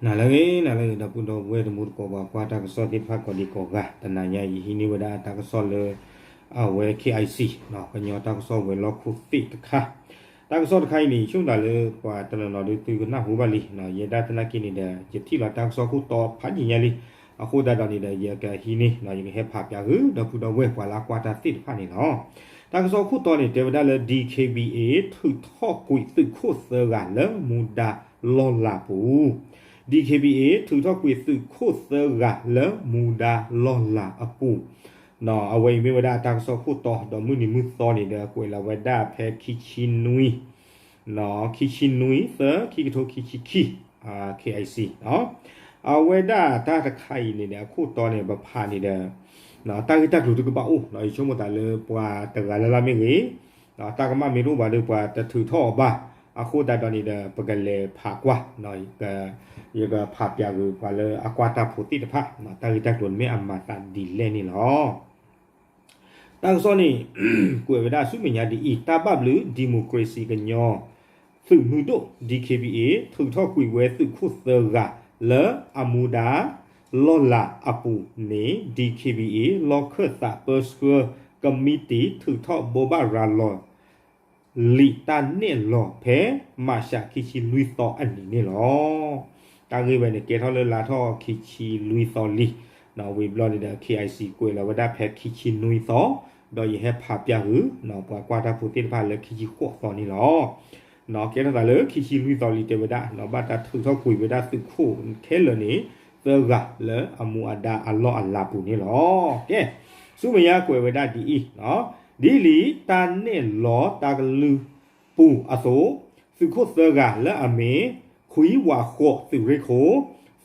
နၤလၢအဂ့ၤ နၤလၢအဂ့ၤ ဒီပုၢ်ဒီဝဲၢ်တံၤသကိး ပှၤကွၢ်တၢ်ကစီၣ်သ့ၣ်တဖၣ်ကိးဒံကိးဂၤ, တနၤညါအံၤ ယဟံးန့ၢ်ဝဲဒၣ်တၢ်ကစီၣ်လၢ အဝဲ K I C ကညီတၢ်ကစီၣ်ဝဲၤလီၢ်ခိၣ်သ့ၣ်တခါ, တၢ်ကစီၣ်တခါအံၤန့ၣ် ဆိကမိၣ်သးလၢပှၤတနီၤနီၤဒုးသုကနၢ်ဟူဘၣ်လံ, ယဲဒၣ်သနာ်က့န့ၣ်ဒီး ယထံၣ်လီၤတၢ်ကစီၣ်ခိၣ်တီဖးယံာ်ညါလံ, အဃိသတးဒီးန့ၣ်ဒီး ယကဟံးန့ၢ် ယကဟဲဖးပၠးဃုာ် ဒီပုၢ်ဒီဝဲၢ်ပှၤလၢအကွၢ်တၢ်သ့ၣ်တဖၣ်န့ၣ်လီၤ. တၢ်ကစီၣ်ခိၣ်တီန့ၣ် တဲဝဲဒၣ်လၢ D K B A ထုးထီၣ်ကွံာ်သုးခိၣ်သၢဂၤလၢမူဒါလီၢ်လၤပူၤ, D K B A ထုးထီၣ်ကွံာ်သုးခိၣ်သၢဂၤလၢမူဒါလီၢ်လၤအပူၤ, အဝဲအံၤမ့ၢ်ဝဲဒၣ်တၢ်ကစီၣ်ခိၣ်တီ ဒီးမုၢ်နံၤမုၢ်သီန့ၣ်ဒီး ကွဲးလီၤဝဲဒၣ်ဖဲခံဆံနွံ ခံဆံနွံ သၢ ခံကထိခံဆံခံ K I C အဝဲဒၣ်တၢ်တခါအံၤန့ၣ်ဒီး အခိၣ်တီန့ၣ် ပဖးန့ၣ်ဒီး တၢ်ဂ့ၢ်တၢ်ကျိၤဒုးကဘၣ်အိၣ်, ယဆိကမိၣ်သးလၢပှၤတဂၤလၢ်လၢ်မ့ၢ်ဂ့ၤ, တၢ်ကမၣ်မ့ၢ်တအိၣ်ဘၣ်ဒီး ပှၤတထုးထီၣ်အီၤဘၣ်, အဃိသတးဒီးန့ၣ်ဒီး ပကလဲၤဖးကွၢ် ယကဖးပၠးဂ့ၤပှၤလၢအကွၢ်တၢ်ဖိသ့ၣ်တဖၣ် တၢ်ဂ့ၢ်တၢ်ကျိၤန့ၣ်မ့ၢ်အမၤသးဒ်လဲၣ်န့ၣ်လီၤ. တၢ်ကစီၣ်န့ၣ် ကွဲးဝဲဒၣ်ဆူမဲာ်ညါဒ်အံၤ, တၢ်ဘၣ်ဘျုး democracy ကညီ သုးမုၢ်ဒိၣ် D K B A ထုးထီၣ်ကွံာ်ဝဲသုးခိၣ်သၢဂၤလၢအမူဒါလီၢ်လၤအပူၤန့ၣ် D K B A လီၢ်ခၢၣ်သးပၢဆှၢကမံးတံာ် ထုးထီၣ်ဘိးဘၣ်ရၤလီၤ လံာ်တၢ်နဲၣ်လီၤဖဲ မၢ်ၡး ခံဆံလွံၢ်သီအနံၤန့ၣ်လီၤ. တၢ်ဂ့ၢ်ဝဲန့ၣ် ကဲထီၣ်လၢလါထီၣ်ခံဆံလွံၢ်သီလံ, ဝံၤဘျီန့ၣ်ဒီး K I C ကွဲးလီၤဝဲဒၣ်ဖဲခံဆံနွံသီ, ဒီးယဟဲဖးပၠးဃုာ် ပှၤကွၢ်တၢ်ဖိသ့ၣ်တဖၣ်လၢခံဆံဃိးသီန့ၣ်လီၤ. ကဲထီၣ်သးလၢခံဆံလွံၢ်သီလံ တဲဝဲဒၣ် ဘၣ်တၢ်ထုးထီၣ်ကွံာ်ဝဲဒၣ်သုးခိၣ်ခဲလၢာ်န့ၣ် သၢဂၤလၢအမူအဒါအလီၢ်အလၤပူၤန့ၣ်လီၤ. ကဲ, ဆူမဲာ်ညါကွဲးဝဲဒၣ်ဒ်အံၤ, ဒ်လံာ်တၢ်နဲၣ်လီၤတၢ်ကလုၢ်ပူၤအသိး, သုးခိၣ်သၢဂၤလၢအမ့ၢ် ခွံဝးဃီးသုးရ့ၣ်ခိၣ်,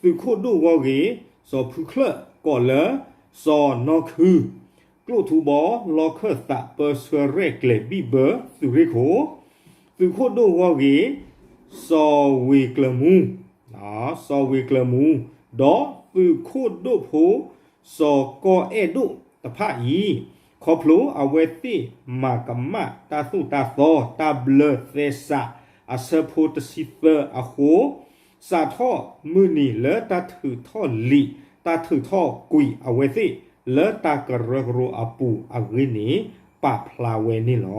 သုးခိၣ်ဒိၣ်ဂီၢ်ဂ့ၤ စီၤဖုချၢၣ် ကိးလၢ စီၤနီၢ်ခု ကျိၣ်ထူဘီ လီၢ်ခၢၣ်သးပၢဆှၢရဲၣ်ကျဲၤဘံၣ်ဘၢသုးရ့ၣ်ခိၣ်, သုးခိၣ်ဒိၣ်ဂီၢ်ဂ့ၤ စီၤဝ့ၤကျၢၤမူ စီၤဝ့ၤကျၢၤမူ, ဒီးသုးခိၣ်ဒိၣ်ဖိ စီၤကီၢ်အဲၣ်ဒိၣ်တဖၣ်အံၤ, ခီဖျိအဝဲသ့ၣ်မၤကမၣ်တၢ်သိၣ်တၢ်သီ တၢ်ဘျၢသဲစး အဆၢဖိတဆံသၢအဃိ, စးထီၣ်မုၢ်နံၤလၢတၢ်ထုးထီၣ်လံာ် တၢ်ထုးထီၣ်ကွံာ်အဝဲသ့ၣ် လၢတၢ်ကရၢကရိအပူၤအဂ့ၢ်န့ၣ် ပာ်ဖျါဝဲန့ၣ်လီၤ.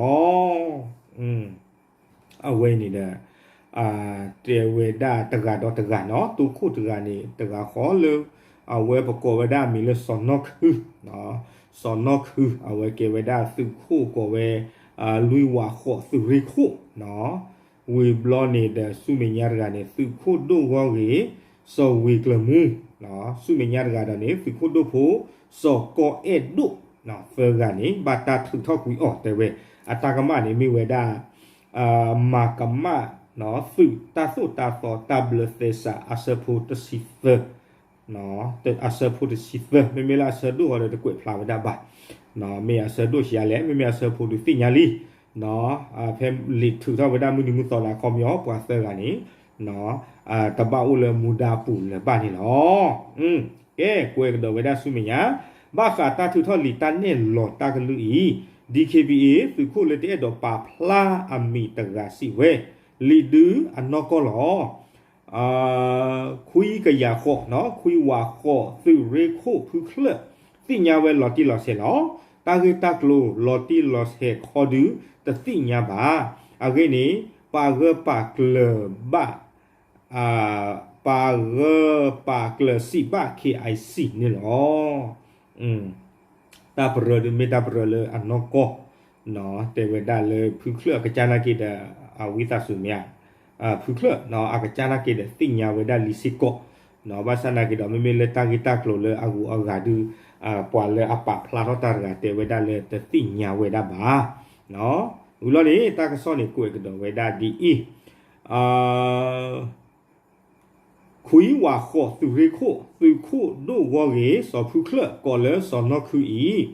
အဝဲန့ၣ်ဒီး တဲဝဲဒၣ်တဂၤဒီးတဂၤနီၤ, တိခိၣ်တဂၤန့ၣ် တဂၤဃီလၢ အဝဲပကိးဝဲဒၣ်အမံၤလၢစီၤနီၢ်ခု, စီၤနီၢ်ခု အဝဲကဲဝဲဒၣ်သုးခိၣ်ကိးဝဲ လွံၢ်ဝးဃီးသုးရ့ၣ်ခိၣ်နီၤ, ဝံၤဘျီန့ၣ်ဒီးဆူမဲာ်ညါတဂၤန့ၣ် သုးခိၣ်ဒိၣ်ဂီၢ်ဂ့ၤ စီၤဝ့ၤကျၢၤမူ, ဆူမဲာ်ညါတဂၤဒီးန့ၣ် သုးခိၣ်ဒိၣ်ဖိ စီၤကီၢ်အဲၣ်ဒိၣ်, သၢဂၤန့ၣ် ဘၣ်တၢ်ထုးထီၣ်ကွံာ်အီၤတဲဝဲ, အတၢ်ကမၣ်န့ၣ်မ့ၢ်ဝဲဒၣ် မၤကမၣ် သုးတၢ်သိၣ်တၢ်သီတၢ်ဘျၢသဲစး အဆၢဖိတဆံသၢ, အဆၢဖိတဆံသၢ မ့မ့ၢ်လၢအဆၢဒိၣ်ဃီဒီး တကွဲးဖျါဝဲဒၣ်ဘၣ်, မ့ၢ်အဆၢဒိၣ်ဆံးအါလဲၣ်, မ့မ့ၢ်အဆၢဖိဒုးသ့ၣ်ညါလံ, ဖဲလံာ်ထုးထီၣ်ဝဲဒၣ်မုၢ်နံၤမုၢ်သီန့ၣ် အခီပညီ ပှၤသၢဂၤန့ၣ် တဘၣ်အိၣ်လၢမူဒါပူၤလၢၤဘၣ်န့ၣ်လီၤ. ကဲ ကွဲးကဒီးဝဲဒၣ်ဆူမဲာ်ညါ, ဘၣ်ဃးတၢ်ထုးထီၣ်လံာ်တၢ်နဲၣ်လီၤတၢ်ကလုၢ်အံၤ D K B A သုးခိၣ်လၢတအဲၣ်ဒိးပာ်ဖျါအမံၤတဂၤစံးဝဲ, လံာ်ဒုးအနီၢ်ကီၢ်လီၤ. ခွံကယၤဃီး, ခွံဝးဃီး သုးရ့ၣ်ခိၣ်ဖုချၢၣ် သ့ၣ်ညါဝဲလီၤတံၢ်လီၤဆဲးလီၤ. တၢ်ဂ့ၢ်တၢ်ကျိၤလီၤတံၢ်လီၤဆဲးခီဒုးတသ့ၣ်ညါဘၣ်. အဂ့ၢ်န့ၣ် ပာ်ဂၢၢ်ပာ်ကျၢၤဘၣ် ပာ်ဂၢၢ်ပာ်ကျၢၤစံးဘၣ် K I C န့ၣ်လီၤ. တၢ်ပရၢဒုးမ့ၢ်တၢ်ပရၢလၢအနီၢ်ကီၢ်, တဲဝဲဒၣ်လၢဖုချၢၣ်အကစၢ်နာ်က့ဒီး အဝံသးစူၤမ့ၢ်ဧါ, ဖုချၢၣ်အကစၢ်နာ်က့ဒီးသ့ၣ်ညါဝဲဒၣ်လံစ့ၢ်ကီး, ဘၣ်ဆၣ်နာ်က့ဒီး မ့မ့ၢ်လၢတၢ်ဂ့ၢ်တၢ်ကျိၤလၢအဂုၤအဂၤဒုး ပှၤလၢအပာ်ဖျါထီၣ်တၢ်တဂၤတဲဝဲဒၣ်လၢတသ့ၣ်ညါဝဲဒၣ်ဘၣ်. ဝံၤလီၤန့ၣ် တၢ်ကစီၣ်န့ၣ်ကွဲးကဒီးဝဲဒၣ်ဒ်အံၤ ခွံဝးဃီးသုးရ့ၣ်ခိၣ် သုးခိၣ်ဒိၣ်ဂီၢ်ဂ့ၤ စီၤဖုချၢၣ် ကိးလၢစီၤနီၢ်ခုအံၤ,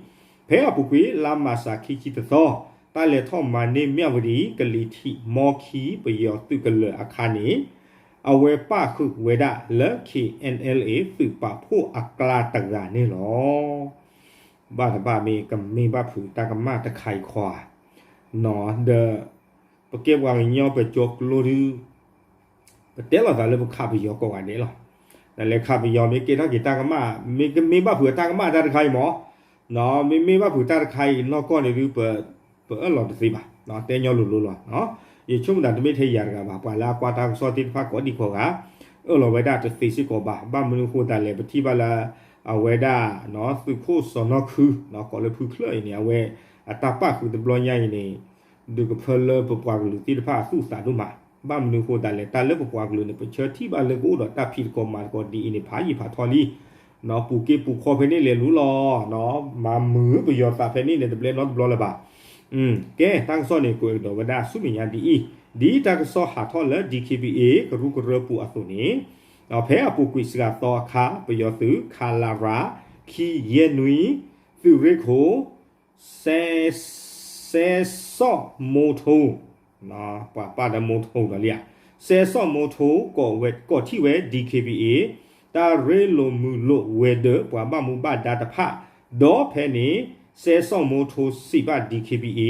ဖဲအပူၤကွံာ် လါမၢ်ၡး ခံဆံတသီ, တၢ်လဲၤထီၣ်မၤန့ၢ် မၠၣ်ဝတံၤ ကလံၤထံး မီခံ ပယီၤသုးကလၢၤအခါန့ၣ်, အဝဲပၣ်ဃုာ်ဝဲဒၣ်လၢ K N L A သုးပာ်ဖှိၣ်အကျါတဂၤန့ၣ်လီၤ. ဘၣ်တဘၣ်မ့ၢ်ကမ့ၢ်ဘၣ်ဖုးတၢ်ကမၣ်တခါအံၤခွါ, ဒီး ပကဲပှၤကညီပကၠိကျိဒုး ပတဲလိာ်သးလၢပခးပယီၤကိးဂၤဒဲးလီၤ. တၢ်လဲၤခးပယီၤမ့ၢ်ကဲထီၣ်က့ၤတၢ်ကမၣ် မ့ၢ်ကမ့ၢ်ဘၣ်ဖုးအတၢ်ကမၣ်တၢ်တခါအံၤမး, မ့မ့ၢ်ဘၣ်ဖုးတၢ်တခါအံၤနီၢ်ကီၢ်န့ၣ်ဒုး ပအၢၣ်လီၤတသ့ဘၣ်, တဲညီလိၤလိၤလီၤ. ယဆိကမိၣ်သးတမ့ၢ်ထဲယၤတဂၤဘၣ်, ပှၤလၢအကွၢ်တၢ်ကစီၣ်သ့ၣ်တဖၣ်ကိးဒံကိးဂၤ အၢၣ်လီၤဝဲဒၣ်တသ့စ့ၢ်ကီးဘၣ်. ဘၣ်မနုၤဃိသတးလဲၣ် ပထံၣ်ဘၣ်လၢ အဝဲဒၣ် သုးခိၣ်စီၤနီၢ်ခု ကိးလၢဖုချၢၣ်အံၤန့ၣ် အဝဲအတၢ်ပာ်ဃုာ်တဘျီညါအံၤန့ၣ် ဒုးကဖၢလၢပပှၤကလုာ်သ့ၣ်တဖၣ်အသူၣ်အသးဒိၣ်မး. ဘၣ်မနုၤဃိသတးလဲၣ် တၢ်လၢပပှၤကလုာ်န့ၣ် ပဆၢထံၣ်ဘၣ်လၢကအိၣ်ဒီးတၢ်ဖံးသကိးမၤသကိးဒ်အံၤန့ၣ် ဖးယံာ်ဖးထီလံ. ပူၤက့ပူၤခီဖဲန့ၣ်လဲၤလူလီၤ, မၤမုာ်ပယီၤသးဖဲန့ၣ်န့ၣ် တဘျဲနီတဘျီလၢၤဘၣ်. ကဲ တၢ်ကစီၣ်န့ၣ် ကွဲးကဒီးဝဲဒၣ်ဆူမဲာ်ညါဒ်အံၤ, ဒ်တၢ်ကစီၣ်ဟးထီၣ်လၢ DKBA ကရူၢ်ကရၢပူၤအသိးန့ၣ် ဖဲအပူၤကွံာ်စှၤသီအခါ ပယီၤသုး ခလရ ခံယဲၢ်နွံ သုးရ့ၣ်ခိၣ် စဲ စဲစီၣ်မိထိ ပှၤပာ်ဒီးမိထိဒီးလံဧါ, စဲစီၣ်မိထိ ကိးထီၣ်ဝဲ DKBA တၢ်ရ့လိာ်မုာ်လိာ်ဝဲၤဒၢးပှၤဘၣ်မူဘၣ်ဒါတဖၣ်, ဒီးဖဲန့ၣ် စဲစီၣ်မိထိစံးဘၣ် DKBA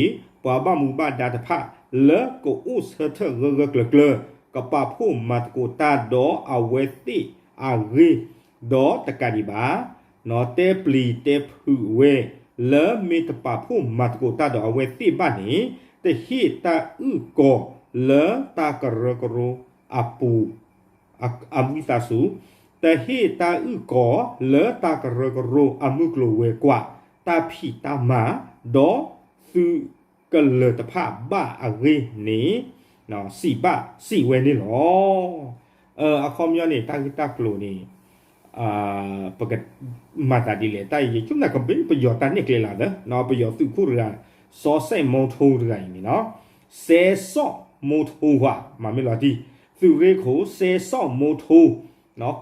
ပှၤဘၣ်မူဘၣ်ဒါတဖၣ် လၢကအိၣ်ဆၢထၢၣ်ဂၢၢ်ဂၢၢ်ကျၢၤကျၢၤ ကပာ်ဖှိၣ်မၤသကိးတၢ်ဒီးအဝဲသ့ၣ်အဂ့ၢ် ဒီးတကးဒံးဘၣ် တဲပျံၤတဲဖုးဝဲ လၢမ့ၢ်တပာ်ဖှိၣ်မၤသကိးတၢ်ဒီးအဝဲသ့ၣ်ဘၣ်န့ၣ် တဟ့ၣ်တၢ်အုၣ်ကီၤလၢတၢ်ကရၢကရိအပူၤ အဝံသးစူၤ, တဟ့ၣ်တၢ်အုၣ်ကီၤလၢတၢ်ကရၢကရိအမုၢ်ကျိၤဝဲၤကွာ် တၢ်ဖံးတၢ်မၤ ဒီးသုးကလၢၤတဖၣ်ဘၣ်အဂ့ၢ်န့ၣ် စံးဘၣ်စံးဝဲန့ၣ်လီၤ. အခီပညီန့ၣ် တၢ်ဂ့ၢ်တၢ်ကျိၤန့ၣ် ပကမၤသးဒ်လဲၣ်, တၢ်အံၤ ယဆိကမိၣ်ကဘၣ်ပယီၤတၢ်နဲၣ်ကျဲလၢ်လၢ ပယီၤသုးခိၣ်တဂၤ စီၤစဲၣ်မိထိတဂၤအံၤန့ၣ်လီၤ. စဲစီၣ်မိထိဧါ မၤမ့ၢ်လီၤတံၢ် သုးရ့ၣ်ခိၣ် စဲစီၣ်မိထိ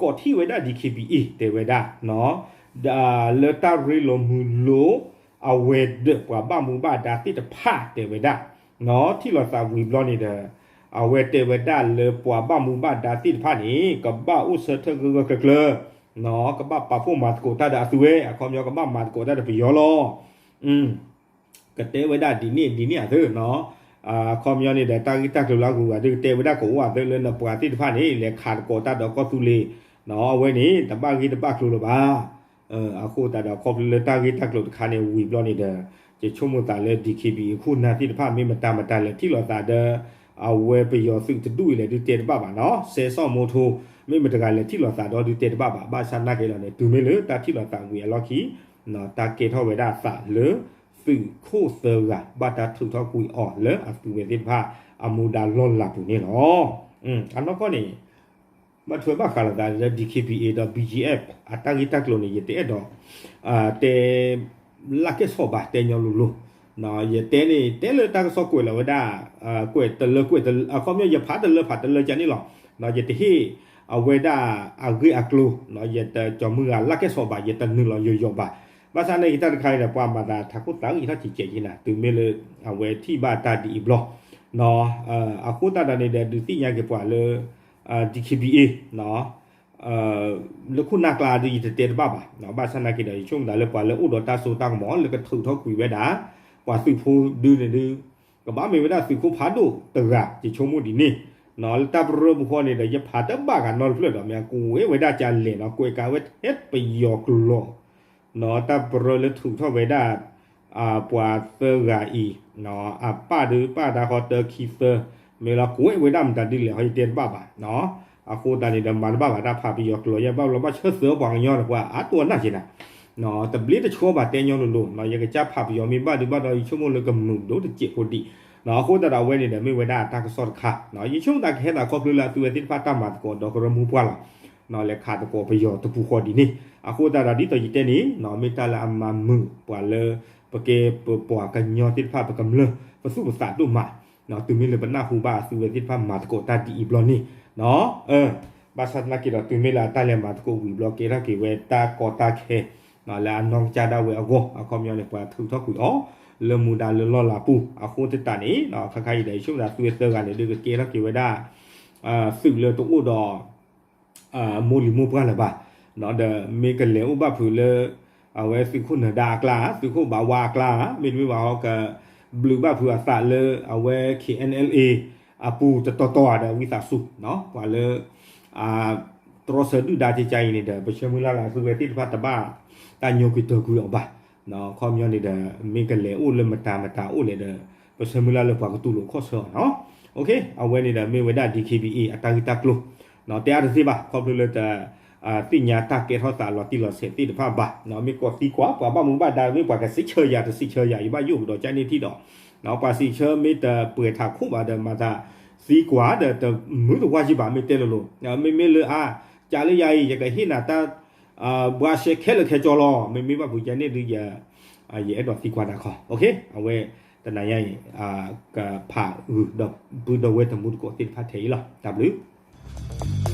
ကိးထီၣ်ဝဲဒၣ် DKBA တဲဝဲဒၣ် လၢတၢ်ရ့လိာ်မုာ်လိာ် အဝဲၤဒၢးပှၤဘၣ်မူဘၣ်ဒါသ့ၣ်တဖၣ်တဲဝဲဒၣ် ထံၣ်လိာ်သးဝံၤဘျီန့ၣ်ဒီး အဝဲတဲဝဲဒၣ်လၢပှၤဘၣ်မူဘၣ်ဒါသ့ၣ်တဖၣ်န့ၣ် ကဘၣ်အိၣ်ဆၢထၢၣ်ဂၢၢ်ဂၢၢ်ကျၢၤကျၢၤ ကဘၣ်ပာ်ဖှိၣ်မၤသကိးတၢ်ဒီးအသုးဝဲ အခီပညီကဘၣ်မၤသကိးတၢ်ဒီးပယီၤလီၤ. ကတဲဝဲဒၣ်ဒ်န့ၣ်ဒ်န့ၣ်အသၢနီၤ, အခီပညီန့ၣ်ဒီး တၢ်ဂ့ၢ်တၢ်ကျိၤလၢအဂုၤအဂၤဒုး ကတဲဝဲဒၣ်ကအိၣ်အသၢလၢနပှၤသ့ၣ်တဖၣ်န့ၣ် လဲၤခးသကိးတၢ်ဒီးကီၢ်သူလ့ၤ, အဝဲန့ၣ် တဘၣ်ဂ့ၢ်တဘၣ်ကျိၤလၢၤဘၣ်. အဃိသတးဒီး ခီဖျိလၢတၢ်ဂ့ၢ်တၢ်ကျိၤတခါန့ၣ် ဝံၤဘျီန့ၣ်ဒီး ယဆိကမိၣ်သးလၢ DKBA ခိၣ်နၢ်သ့ၣ်တဖၣ် မ့ၢ်မတၤမတၤလဲၤထံၣ်လိာ်သးဒီး အဝဲပယီၤသုးတဒူၣ်အံၤလဲၣ်ဒုးတဲတဘၣ်ဘၣ်နီၤ, စဲစီၣ်မိထိ မ့ၢ်မတၤတဂၤလဲၤထံၣ်လိာ်သးဒီးဒုးတဲတဘၣ်ဘၣ်. ဘၣ်ဆၣ်သနာ်က့ဒီးန့ၣ် တုၤမ့ၢ်လၢတၢ်ထံၣ်လိာ်သးဝံၤအလီၢ်ခံ တၢ်ကဲထီၣ်ဝဲဒၣ်အသးလၢ သုးခိၣ်သၢဂၤ ဘၣ်တၢ်ထုးထီၣ်ကွံာ်အီၤလၢအသုးဝဲသ့ၣ်တဖၣ် အမူဒါလီၢ်လၤပူၤန့ၣ်လီၤ. အနီၢ်ကီၢ်န့ၣ် ဘၣ်ထွဲဘၣ်ဃးလိာ်သးလၢ DKBA ဒီး BGF အတၢ်ဂ့ၢ်တၢ်ကျိၤန့ၣ် ယတအဲၣ်ဒိး တဲ လၢကဲၣ်ဆိးဘၣ် တဲညီလိၤလိၤ, ယတဲန့ၣ် တဲလၢတၢ်ကစီၣ်ကွဲးလီၤဝဲဒၣ် ကွဲးတလၢကွဲးတလၢ အခီပညီ ယဖးတလၢဖးတလၢကန့ၣ်လီၤ. ယတဟ့ၣ်အဝဲဒၣ်အဂ့ၢ်အကျိၤ ယတကၠီၤမုၢ်ဂၤလၢကဲၣ်ဆိးဘၣ် ယတနုာ်လီၤယိာ်ယိာ်ဘၣ်. ဘၣ်ဆၣ်န့ၣ် ယတၢ်တခါအံၤဒီး ပှၤမၤသးထးခိၣ်သးဂံၢ်ထီၣ်ကဲးကဲးက့ၤနၤ တုၤမ့ၢ်လၢ အဝဲထံၣ်ဘၣ်တၢ်ဒ်အံၤဘျီ အဃိသတးဒီးန့ၣ်ဒီး ဒုးသ့ၣ်ညါက့ၤပှၤလၢ DKBA လၢခိၣ်နၢ်ကျါဒီး ယတတဲတဘၣ်ဘၣ်. ဘၣ်ဆၣ်သနာ်က့ဒီး ယဆိကမိၣ်သးလၢပှၤလၢအိၣ်ဒီးတၢ်စိတၢ်ကမီၤ လၢကထုးထီၣ်ကွံာ်ဝဲဒၣ် ပှၤသုးဖိဒုန့ၣ်ဒုး ကဘၣ်မ့ၢ်ဝဲဒၣ်သုးခိၣ်ဖးဒိၣ်တဂၤ ယဆိကမိၣ်ဒ်န့ၣ်. လၢတၢ်ပရၢပူၤဃီန့ၣ်ဒီး ယဖးတဘၣ်ဂၤနီတဖျၢၣ်ဒီး မ့ၢ်ကွဲးဝဲဒၣ်ကလဲၣ်နီၤ ကွဲးကးဝဲထဲပယီၤကျိာ် တၢ်ပရၢလၢထုးထီၣ်ဝဲဒၣ် ပှၤသၢဂၤအံၤ အပၢ်ဒုးပၢ်တၢ်ဃီတၢခံသၢ မ့ၢ်လီၤကွဲးဝဲဒၣ်မတၤဒ်လဲၣ်ဟီ ယတဲတဘၣ်ဘၣ်. အဃိသတးန့ၣ်ဒီး မၤတဘၣ်ဘၣ် တၢ်ဖးပယီၤကျိာ် ယဘၣ်ဘျီဘၣ်ဆၢသၢပှၤကညီဒီး ပှၤအါတိၢ်အနၢ်က့ၤနၤ တဘျ့တဆှီဘၣ် တဲညီလိၤလိၤ ယကစၢ်ဖးပယီၤမ့ၢ်ဘၣ်ဒုးဘၣ်ဒီး ယဆိကမိၣ်လၢကမုာ်ဒိၣ်တစဲးဖိဒံး. အဃိသတးဒီး အဝဲန့ၣ်ဒီး မ့ၢ်ဝဲဒၣ်တၢ်ကစီၣ်တခါ ယဆိကမိၣ်သးကဟဲသးခီဖျိလၢအသုဝဲသ့ၣ်တဖၣ်တၢ်မၤသကိးဒီးကရၢမိၢ်ပှၢ်လီၤ. လဲၤခးသကိးပယီၤတပူၤဃီဒ်န့ၣ်. အဃိသတးဒီး ဒ်သိးယတဲန့ၣ် မ့ၢ်တၢ်လၢအမၤမုာ်ပှၤလၢ ပကဲပပှၤကညီသ့ၣ်တဖၣ် ပကမျၢၢ်ပသူၣ်ပသးဒိၣ်မး တုၤမ့ၢ်လၢပနၢ်ဟူဘၣ်အသုဝဲသ့ၣ်တဖၣ်မၤသကိးတၢ်ဒ်အံၤဘျီန့ၣ် ဘၣ်ဆၣ်သနာ်က့ဒီး တုၤမ့ၢ်လၢအတၢ်လဲၤမၤသကိးဝံၤဘျီ ကဲထီၣ်က့ၤဝဲတၢ်ကီတၢ်ခဲ လၢအနီၢ်ကစၢ်ဒၣ်ဝဲအဂီၢ် အခီပညီန့ၣ် ပှၤထုးထီၣ်ကွံာ်အီၤ လၢမူဒါလၢလီၢ်လၤပူၤ အဃိသတးန့ၣ် ခါခါအံၤဒီး ယဆိကမိၣ်သးသုဝဲသၢဂၤန့ၣ် ဒုးကကဲထီၣ်က့ၤဝဲဒၣ် သုးလၢတအိၣ်ဒီး မိၢ်လံၤမိၢ်ပှၢ်လၢၤဘၣ်, ဒီးမ့ၢ်ကလဲၤအိၣ်ဘၣ်ဖုးလၢ အဝဲသုးခိၣ်နၢၤဒါအကျါ, သုးခိၣ်ဘးဝါအကျါ, မ့တမ့ၢ်ဘၣ်ဟီကဘျုးဘၣ်ဖုးအသးလၢအဝဲ KNLA အပူၤတတီၤတီၤဧါဒီး ဝံသးစူၤ ပှၤလၢ အ တြီဆၢဒုၣ်ဒါကကါအံၤန့ၣ်ဒီး ပဆၢမုၢ်လၢ်လၢအသုဝဲသ့ၣ်တဖၣ်တဘၣ်တၢ်ညိကွံာ်တၢၢ်ကွံာ်အီၤဘၣ်. ခီပညီန့ၣ်ဒီး မ့ၢ်ကလဲၤအိၣ်လၢမတၤမတၤအိၣ်လဲၣ်ဒီး ပဆၢမုၢ်လၢ်လၢပှၤကတူၢ်လိာ်ခီၣ်ဆၢအီၤနီၤ. အဝဲန့ၣ်ဒီးမ့ၢ်ဝဲဒၣ် DKBA အတၢ်ဂ့ၢ်တၢ်ကျိၤ တဲအါတသ့ဘၣ် ခီဖျိလၢတ သ့ၣ်ညါတၢ်ကဲထီၣ်သးလီၤတံၢ်လီၤဆဲးသ့ၣ်တဖၣ်ဘၣ်. မ့ၢ်ကိးသံကွၢ် ပှၤဘၣ်မူဘၣ်ဒါ မ့ၢ်ပှၤကစံးဆၢယၤတစံးဆၢယၤ ယဘၣ်ယိၣ်ကဒီးကန့ၢ်ထံၣ်ဒီး ပှၤစံးဆၢမ့ၢ်တပှဲၤထးခိၣ်ဘၣ်ဒီး မၤသးသံကွၢ်ဒီးတမုာ်တဝါယံၤဘၣ် မ့ၢ်တဲလိၤလိၤ မ့မ့ၢ်လၢအါ ကးလၢယၤအံၤ ယကဟ့ၣ်နၤတၢ် ဘှါရှဲခဲလၢာ်ခဲဆ့လီၤ မ့မ့ၢ်ဘၣ်ပူၤကန့ၢ်ဒုးယ ယအဲၣ်ဒိးသံကွၢ်နၤခီ အဝဲတနၤညါအံၤ ကဖးဂုာ်ဒီးပုၢ်ဒီဝဲၢ်တံၤသကိးသ့ၣ်တဖၣ်ထဲအံၤလီၤ. တၢ်ဘျုး